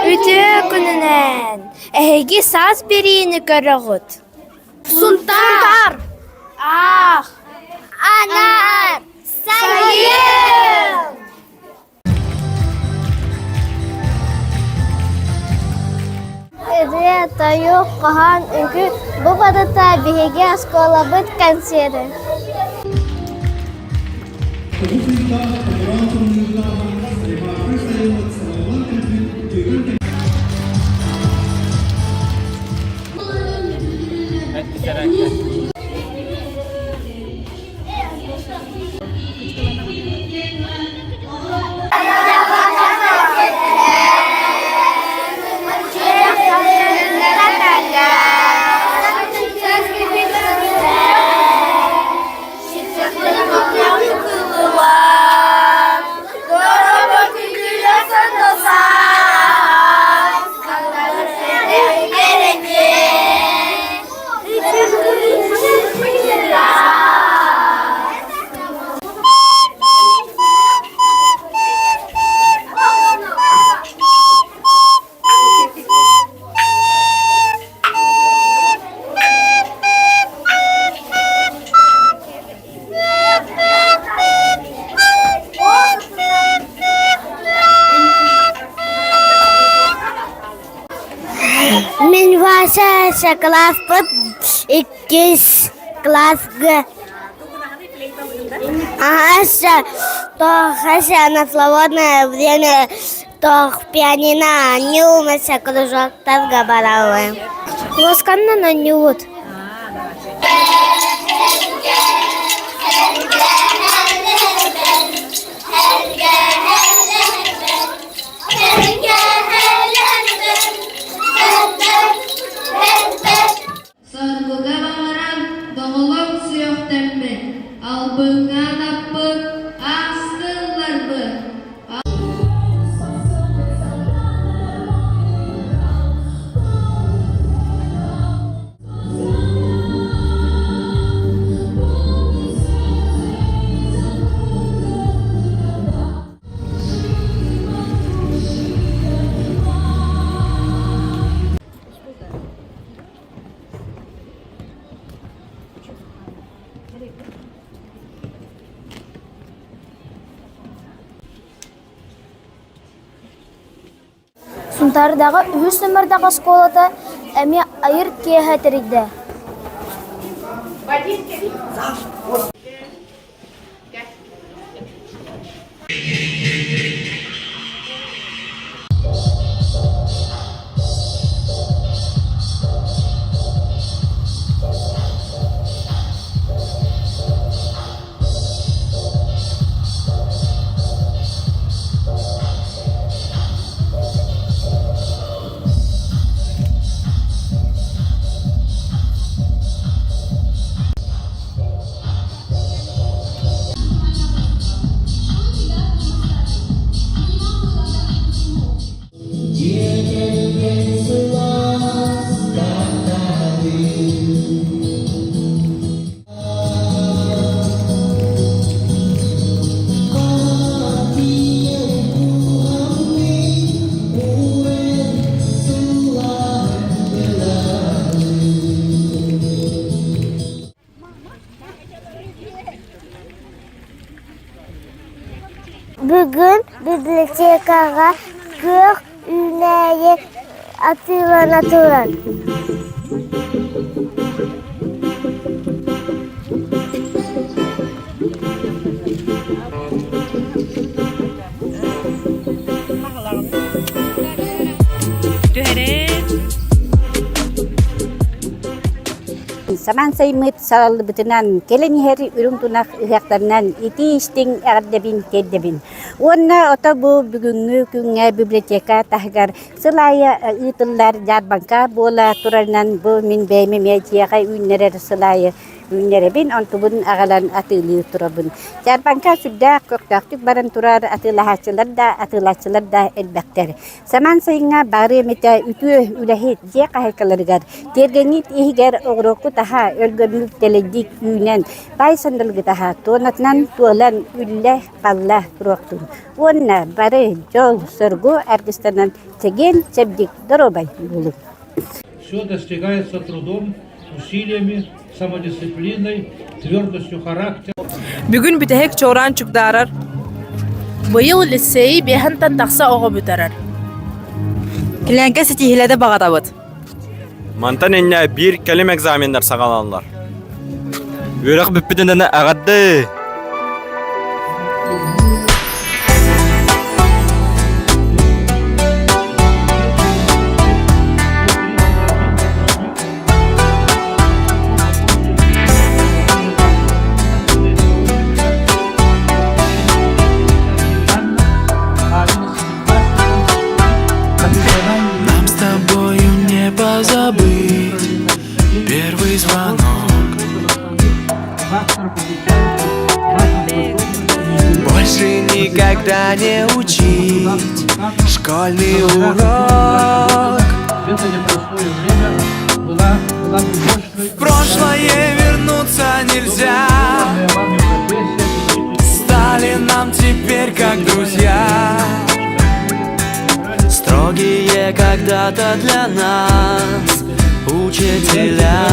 Үтүө күнүнэн! Эһиги саас бириини көрөҕүт. Сунтаар! Аах! Анаар! Сайын! Ырыа, тойук, хоһоон, үҥкүү бу барыта биһиги оскуолабыт кэнсиэрэ. Мин Вася класспыт иккис класска Ага, то на свободное время то пианино оонньуу кружоктарга барабын. Лосканнан оонньуубут. Соргуга баҕаран доҕолоҥ сүөхтэммит, албыҥҥа анаппыт аастылларбыт. Сунтаардааҕы үһүс номердаах оскуолата эмиэ айар киэһэ тэрийдэ. Бүгүн библиотекаҕа күөх үүнээйи атыылана турар. Самаан сайыммыт салаллыбытынан кэлэн иһэр үрүҥ тунах ыһыахтарынан итии-истиҥ эҕэрдэбин тиэрдэбин. Уонна ото бу бүгүҥҥү күҥҥэ библиотека таһыгар сыл аайы ыытыллар дьаарбаҥка буола турарынан бу мин бэйэм эмиэ дьиэҕэ үүннэрэр сыл аайы. Үүннэрэбин, онтубун аҕалан атыылыы турабын. Дьаарбаҥка сүрдээх көхтөөхтүк баран турар атыылаһааччылар да, атыылааччылар да элбэхтэр. Самаан сайыҥҥа бары эмитэ үтүө үлэһит дьиэ хаһаайкаларыгар тиэргэҥҥит иһигэр оҕуруоккут аһа өлгөмнүк дэлэйдик үүнэн, баай сандалыгыт аһа туонатынан туолан үллэ-халла туруохтун. Уонна бары дьол-соргу аргыстанан чэгиэн-чэбдик доруобай буолуҥ. Все достигается трудом, усилиями, самодисциплиной, твердостью характера. Бүгүн бүтэһик чуораан чугдаарар. Быйыл лицейи биэһэнтэн тахса оҕо бүтэрэр. Килэҥкэ ситиһилэдэ баҕатабыт. Мантан инньэ биир кэлим экзаменнар саҕаланаллар. Үөрэх бүппүтүнэн эҕэрдэ! Нам с тобою не позабыть первый звонок. Больше никогда не учить школьный урок. Это непростое время была, была бы В прошлое вернуться нельзя. Стали нам теперь как друзья. Строгие когда-то для нас учителя.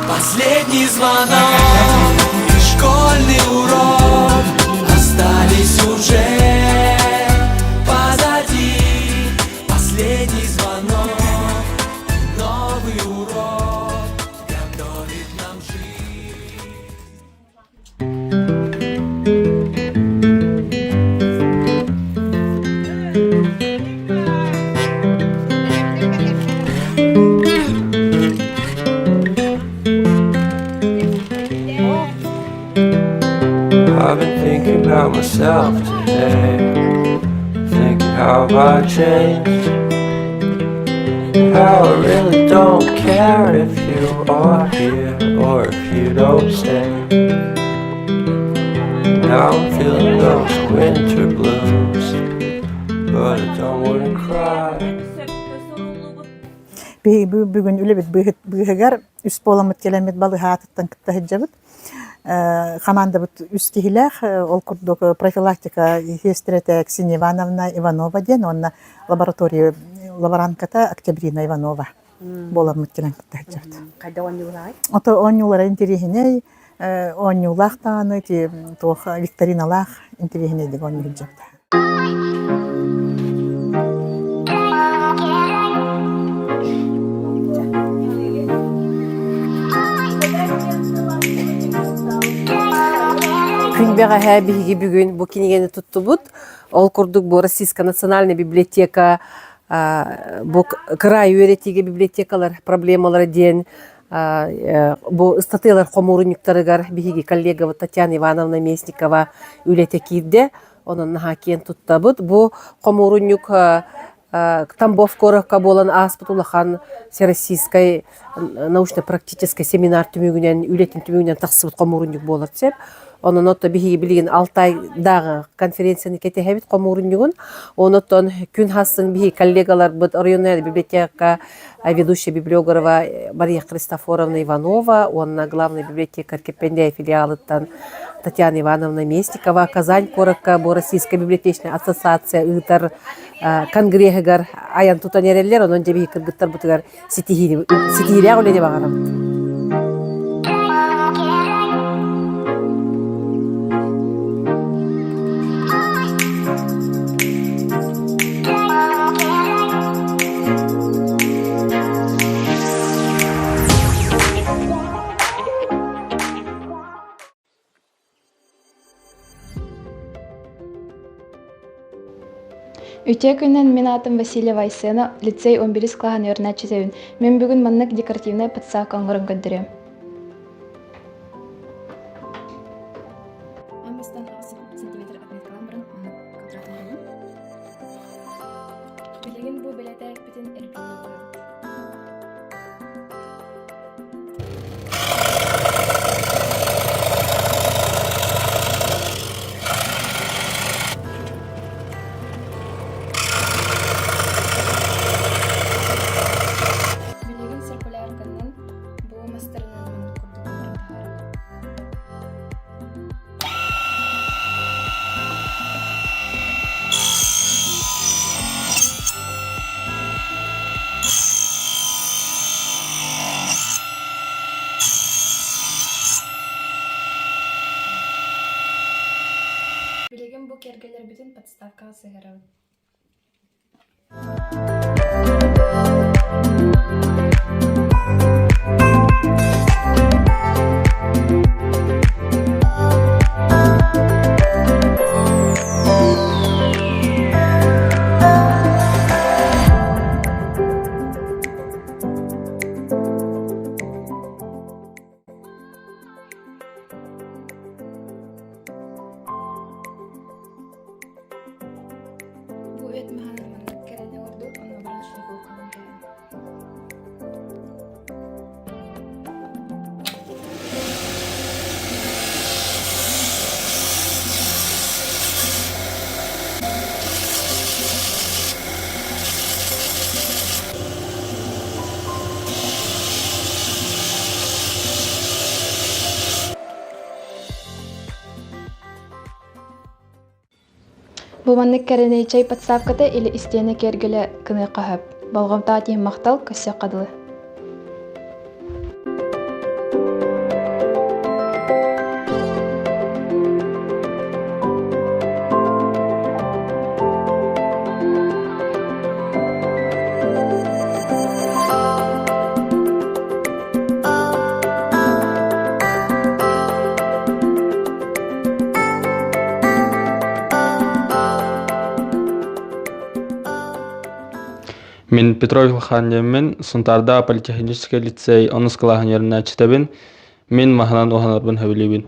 Последний звонок и школьный урок остались уже позади. Последний звонок, новый урок готовит нам жизнь. I've been thinking about myself today. Thinking how I changed. How I really don't care if you are here or if you don't stay. Now I'm feeling those winter blues, but I don't wanna cry. Бүгүн үлэбит быыһыгар үс буоламмыт кэлэммит балыыһаатыттан кытта сылдьабыт. Хамаандабыт үс киһилээх, ол курдук профилактика сиэстэрэтэ Ксения Ивановна Иванова диэн уонна лаборатория лаборантката Октябрина Иванова буоламмыт кэлэн кытта сылдьабыт. Хайда оонньуулаай? Ото оонньуулара интэриэһинэй, оонньуулаах даҕаны туох викториналаах интэриэһинэйдик оонньуу сылдьабыт. Күн бэҕэһээ биһиги бүгүн бу кинигэни туттубут. Ол курдук бу Российская национальная библиотека бу кыраай үөрэтиигэ библиотекалар проблемалара диэн бу ыстатыйалар хомуурунньуктарыгар биһиги коллегабыт Татьяна Ивановна Местникова үлэтэ киирдэ. Онон наһаа киэн туттабыт. Бу хомуурунньук Тамбов куоракка буолан ааспыт улахан Всероссийскай научно-практическай семинар түмүгүнэн, үлэтин түмүгүнэн тахсыбыт хомуурунньук буолар сөп. Онон отто биһиги билигин Алтайдааҕы конференцияны кэтэһэбит хомуурунньугун. Онон күн хассын биһиги коллегаларбыт районная библиотека ведущая библиографа Мария Христофоровна Иванова уонна главный библиотекарь Киппендей филиалыттан Татьяна Ивановна Местникова Казань куоракка бу Российская библиотечная ассоциация ыытар конгреһыгар айан тутан эрэллэр, онон дьэ биһи кыргыттарбытыгар ситиһиини ситиһиилээх үлэни баҕарабыт. Үтүө күнүнэн мин аатым Васильева Айсена, лицей 11 кылааһын үөрэнээччитэбин. Мин бүгүн маннык декоративнай подставка оҥорон көрдөрүөм. Сантиметр отметкалаан баран маннык квадрат оҥоробун. Билигин бу бэлэтээппитин эргиллэн көрөбүт. подставкаҕа сыһыарабыт. Бу эт маһынан маннык кэрэни оҥордум, онно баран шлифовкалаан кэллим. Бу маннык кэрэни чэй подставката или истиэнэ киэргэлэ гыныахха сөп. Болҕомтоҕо тиийэн махтал, көрсүөххэ дылы. Мин Петров Илхан диэммин, Сунтаардаах политехническэй лицей онус кылааһын үөрэнээччитэбин. Мин маһынан уһанарбын сөбүлүүбүн.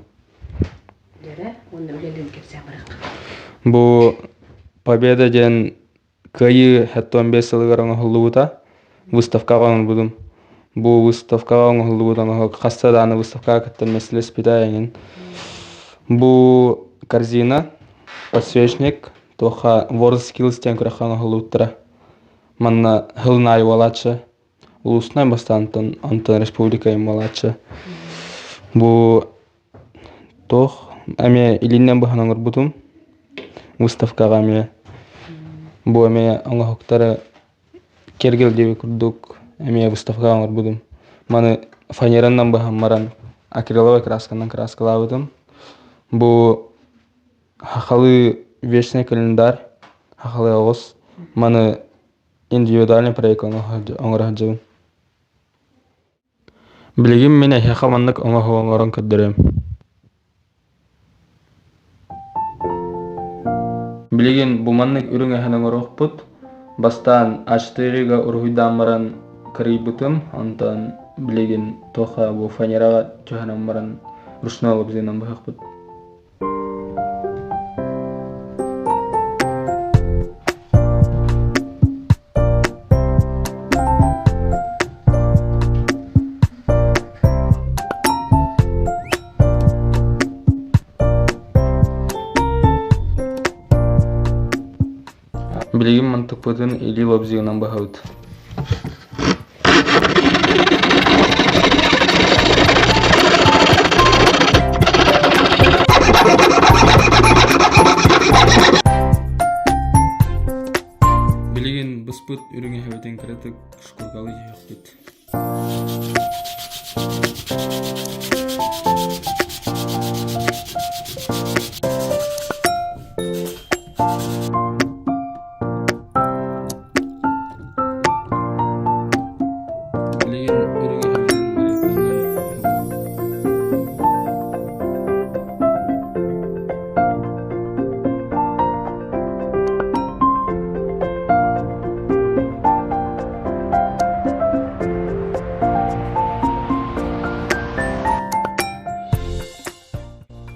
Бу Победа диэн Кыайыы 75 сылыгар оҥоһуллубута. Выставкаҕа оҥорбутум. Бу выставкаҕа оҥоһуллубут оҥоһук хаста даҕаны выставкаҕа кыттан мэсилэспитэ эҥин. Бу корзина, подсвечник, туохха World Skills диэн күрэххэ оҥоһуллубуттара. Манна сылын аайы буолааччы. Улуустан бастаантан онтон республика буолааччы. Бу Туох эмиэ илиинэн быһан оҥорбутум. Выставкаҕа эмиэ бу эмиэ оҥоһуктары киэргэл диэбит курдук эмиэ выставкаҕа оҥорбутум. Маны фанеранан быһан баран акриловай красканан краскалаабытым. Бу хахалыы вечный календарь, хахалыы оҕус. Маны индивидуальный проект оҥоро сылдьабын. Билигин мин эһиэхэ маннык оҥоһуу оҥорон көрдөрүөм. Билигин бу маннык үрүҥ эһэн оҥоруохпут. Бастаан А4-га уруһуйдаан баран кырыйбытым, онтон билигин туохха бу фанераҕа түһэрэн баран ручной лобзинан быһыахпыт. Билигин мантыкпытын илии лобзигынан быһабыт. Билигин быспыт үрүҥ эһэбитин кыратык шкуркалыы түһүөхпүт. Билигин үрүҥ эһэбитин мариканан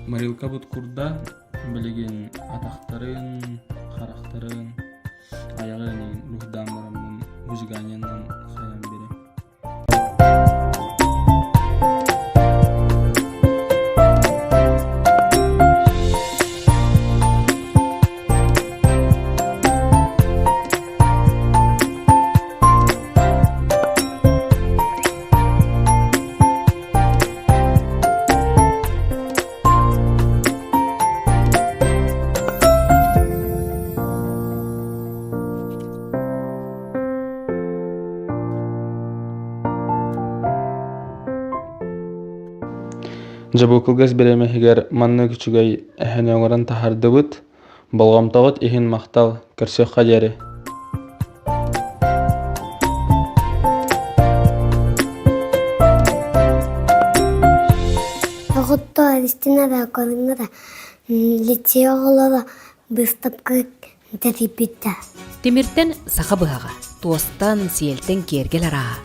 Марилкабыт курда билигин атахтарын, харахтарын, айаҕын уруһуйдаан бараммын выжиганиенан хайан биэриэм. Дьэ бу кылгас бириэмэ иһигэр маннык үчүгэй эһэни оҥорон таһаардыбыт. Болҕомтоҕут иһин махтал, көрсүөххэ диэри. Оҕоттоор истин эрэ көрүҥ эрэ лицей оҕолоро быыстапка тэрийбиттэр. Тимиртэн саха быһаҕа, туостан, сиэлтэн киэргэл арааһа,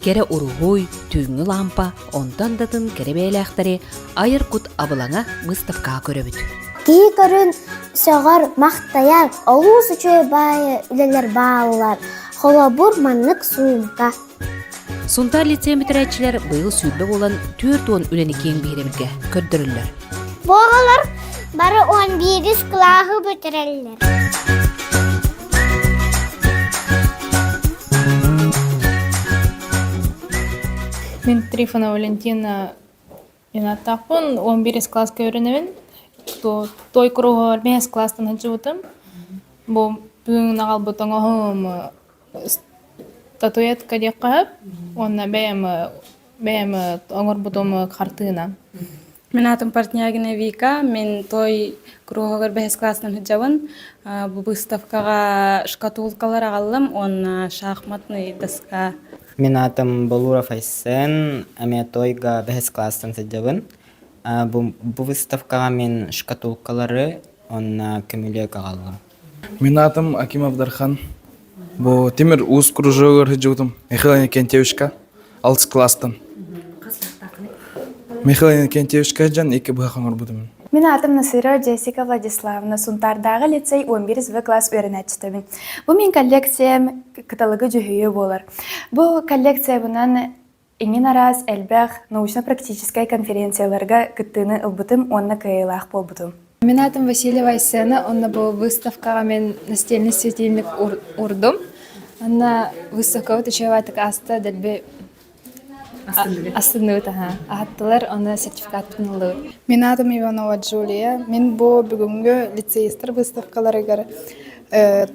кэрэ уруһуй, түүҥҥү лаампа, онтон да атын кэрэ бэйэлээхтэри айар кут абылаҥа быыстапкаҕа көрөбүт. Киһи көрүн сөҕөр, махтайар, олус үчүгэй баайы үлэлэр бааллар. Холобур, маннык суумка. Сунтаар лицейин бүтэрээччилэр быйыл 20 буолан 40 үлэни киэҥ биһирэбилгэ көрдөрөллөр. Бу оҕолор бары 11 кылааһы бүтэрэллэр. Мин Трифонова Валентина Инаттаахпын, 11 класска үөрэнэбин. Той куруһугар 5 класстан сылдьыбытым. Бу бүгүн аҕалбыт оҥоһуум статуэтка диэххэ сөп уонна бэйэм бэйэм оҥорбутум хартыына. Мин аатым Портнягина Вика, мин той куруһугар бэһис класстан сылдьабын. Бу выставкаҕа шкатулкалар аҕаллым уонна шахматный доска. Мин аатым Болуров Айсен, эмиэ тойга бэһис класстан сылдьабын. Бу, бу выставкаҕа мин шкатулкалары уонна көмүлүөк аҕаллым. Мин аатым Акимов Дархан. Бу Тимир Уус кружогар сылдьыбытым Михаил Иннокентьевичка алтыс класстан. Михаил Иннокентьевичка дьон икки быһах оҥорбутум. Мин аатым Насырова Джессика Владиславовна, Сунтаардааҕы лицей 11 В класс үөрэнээччитэбин. Бу мин коллекциям кыталыгы дьүһүйүү буолар. Бу коллекциябынан Иҥин араас элбэх научно-практическай конференцияларга кыттыыны ылбытым уонна кыайыылаах буолбутум. Мин аатым Васильева Айсена, онно бу выставкаҕа мин настольный светильник урдум. Онно выставкабыт үчүгэйбаатык ааста, дэлби астынныбыт аһа. Аһаттылар, онно сертификатпын ыллыбыт. Мин аатым Иванова Джулия. Мин бу бүгүҥҥү лицеистэр выставкаларыгар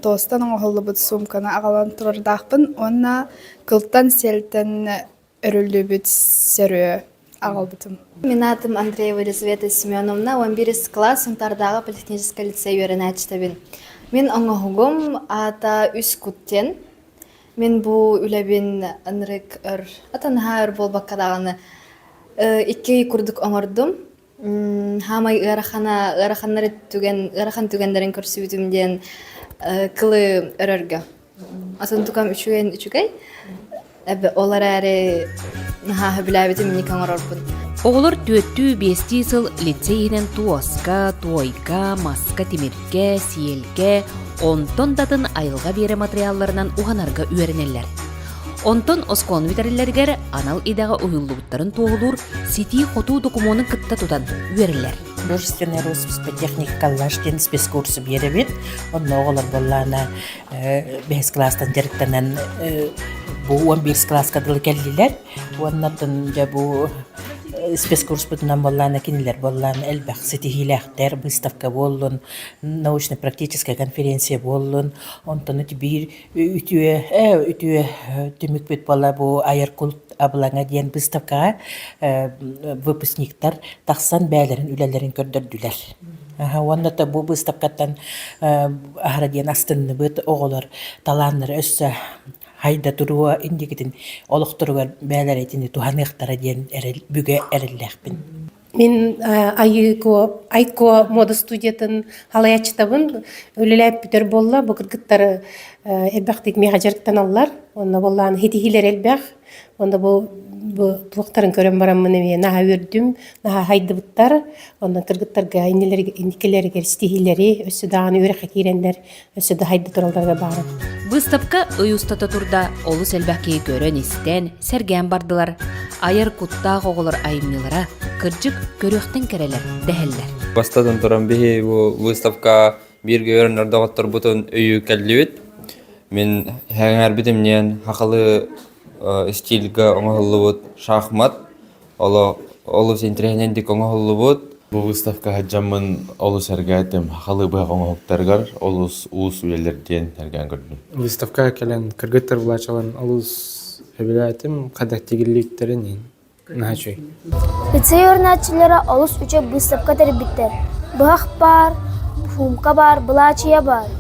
туостан оҥоһуллубут суумканы аҕалан турардаахпын уонна Кылтан сиэлтэн өрүллүбүт сөрүө аҕалбытым. Мин аатым Андреева Елизавета Семеновна, 11 класс Сунтаардааҕы политехническай лицей үөрэнээччитэбин. Мин оҥоһугум аата Үс кут диэн. Мин бу үлэбин ынырык өр, атанаһаа өр буолбакка даҕаны икки ый курдук оҥордум. Хаамай ыарахана, ыараханнары түгэн, ыарахан түгэннэрин көрсүбүтүм диэн кылы өрөргө. Атын тукам үчүгэн үчүгэй. Эбэ ол эрээри наһаа сөбүлээбитим инник оҥорорбун. Оҕолор түөртүү биэстии сыл лицей иһинэн туоска, туойга, маска, тимиргэ, сиэлгэ, онтон да атын айылҕа биэрэ матырыйаалларынан уһанарга үөрэнэллэр. Онтон оскуоланы бүтэрэллэригэр анал идэҕэ уһуйуллубуттарын туоһулуур ситии-хотуу докумуонун кытта тутан үөрэллэр. Художественная роспись по технике коллаж диэн спецкурсу биэрэбит. Онно оҕолор буоллаана бэһис класстан дьарыктанан бу 11 класска дылы кэллилэр. Уонна дьэ бу спецкурспутунан буоллаана кинилэр буоллаана элбэх ситиһиилээхтэр выставка буоллун, научно-практическая конференция буоллун. Онтон биир Үтүө, үтүө түмүкпүт буолла бу айар култ абылаҥа диэн выставкаҕа выпускниктар тахсан бэйэлэрин үлэлэрин көрдөрдүлэр. Уонна да бу выставкаттан аһара диэн астынныбыт оҕолор талааннара өссө хайда туруо инникитин олохторугар бэйэлэрэ итини туһаныахтара диэн эрэл бүгэ эрэллээхпин. Мин Айко, Айко мода студиятын халайааччытабын. Үлэлээп бүтэр буолла. Бу кыргыттар элбэхтик миэхэ дьарыктаналлар. Онно буоллаан хитиһиилэр элбэх. Онно бу бу туохтарын көрөн бараммын эмиэ наһаа үөрдүм, наһаа хайдыбыттар. Онно кыргыттарга инникилэригэр ситиһиилэри өссө даҕаны үөрэххэ киирэннэр өссө да хайда туралларга баҕарабын. Выставка ый устата турда, олус элбэх киһи көрөн-истэн, сэргээн бардылар. Айар куттаах оҕолор айымньылара, кырдьык, көрүөхтэн кэрэлэр дэһэллэр. Бастатан туран биһи бу выставка бииргэ үөрэнэр доҕотторбутун өйүү кэллибит. Мин сэҥээрбитим диэн хахалы стильга оҥоһуллубут шахмат Оло олус интэриэһинэйдик оҥоһуллубут. Бу выставка сылдьаммын олус эргээтим. Сахалыы быһах оҥоһуктарыгар олус уус үлэлэр диэн эргээн көрдүм. Выставка кэлэн кыргыттар былаачаларын олус сөбүлээтим. Хайдах тигиллииттэрин иһин наһаа үчүгэй. Лицей үөрэнээччилэрэ олус үчүгэй быыстапка тэрийбиттэр. Быһах баар, суумка баар, былаачыйа баар.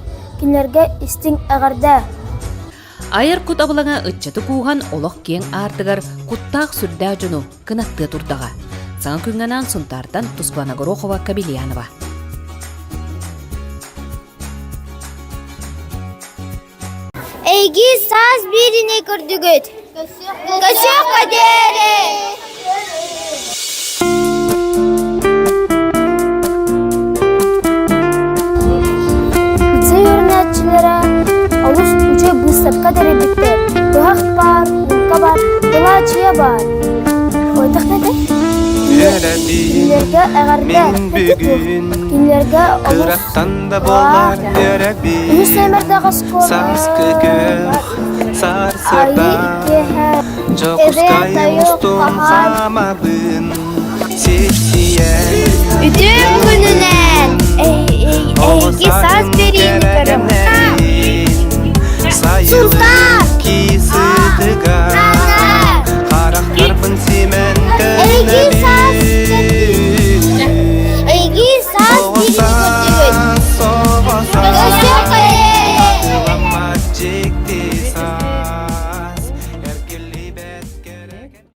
Кинилэргэ истиҥ эҕэрдэ! Айар кут абылаҥа ыччаты кууһан олох киэҥ аартыгар куттаах сүрдээх дьону кынаттыа турдаҕа. Саҥа күҥҥэ анаан Сунтаартан Тускулана Горохова Кабельянова. Эйги саас биирини көрдүгүт. Көсүөххэ диэри! Лицей үөрэнээччилэрэ олус үчүгэй быыстапка тэрийбиттэр. Быһах баар, муҥка баар, былаачыйа баар. Ойдох да Кинилэргэ эҕэрдэ. Кинилэргэ олус Кыраттан да буоллар үөрэбин Үһүс нүөмэрдээх оскуола Сааскы күөх сарсыарда Дьокуускай устун хаамабын Сипсийэ Үтүө күнүнэн! Эһиги саас биэриини көрөм. Сунтаар!